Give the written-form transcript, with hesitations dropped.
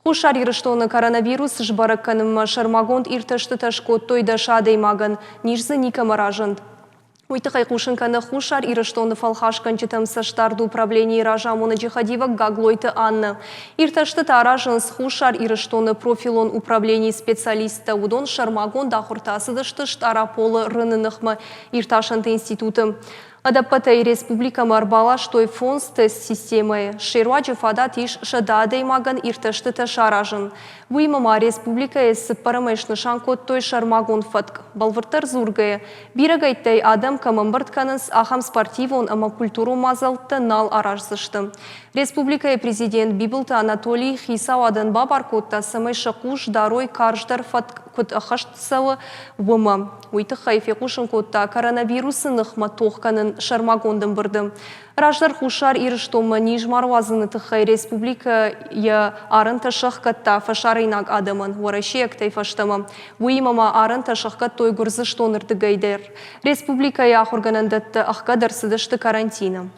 Хуссар Ирыстоны коронавирус сбӕрӕг кӕнынмӕ сӕрмагонд иртӕстытӕ скодтой дӕс адӕймагӕн, низ дзы никӕмӕ разынд. Уый тыххӕй хъусын кӕны Хуссар Ирыстоны фӕлхасгӕнджытӕм цӕстдарды управленийы разамонӕджы хӕдивӕг Гаглойты Аннӕ. Иртӕстытӕ аразынц Хуссар Ирыстоны профилон управленийы специалисттӕ. Уыдон сӕрмагонд ахуыртӕ ацыдысты Стъараполы рыны ныхмӕ иртасӕнты институты. Ӕдӕппӕтӕй республикӕмӕ ӕрбаластой фондз тест-системӕйы. Се руаджы фадат ис 100 адӕймагӕн иртӕстытӕ саразын. Уыимӕ ма республикӕйы цыппӕрӕмӕй снысан кодтой сӕрмагонд фӕтк. Бӕлвырддӕр дзургӕйӕ, бирӕгӕйттӕй адӕм кӕм ӕмбырд кӕнынц, ахӕм спортивон ӕмӕ культурон мадзӕлттӕ нал араздзысты. Республикӕйы президент Бибылты Анатолий хицауадӕн бабар кодта, цӕмӕй сӕ хъус дарой карздӕр фӕтк куыд ӕххӕст цӕуы, уымӕ. Уый тыххӕй фехъусын кодта коронавирусы ныхмӕ тох кӕнын сӕрмагонд ӕмбырды. Раздӕр Хуссар Ирыстонмӕ низ ма руадзыны тыххӕй республикӕ йӕ арӕнтӕ сӕхгӕдта фӕсарӕйнаг адӕмӕн, уӕрӕсейӕгтӕй фӕстӕмӕ. Уыимӕ ма арӕнтӕ сӕхгӕдтой Гуырдзыстоны рдыгӕй дӕр. Республикӕйы ахуыргӕнӕндӕттӕ ӕхгӕд ӕрцыдысты карантины.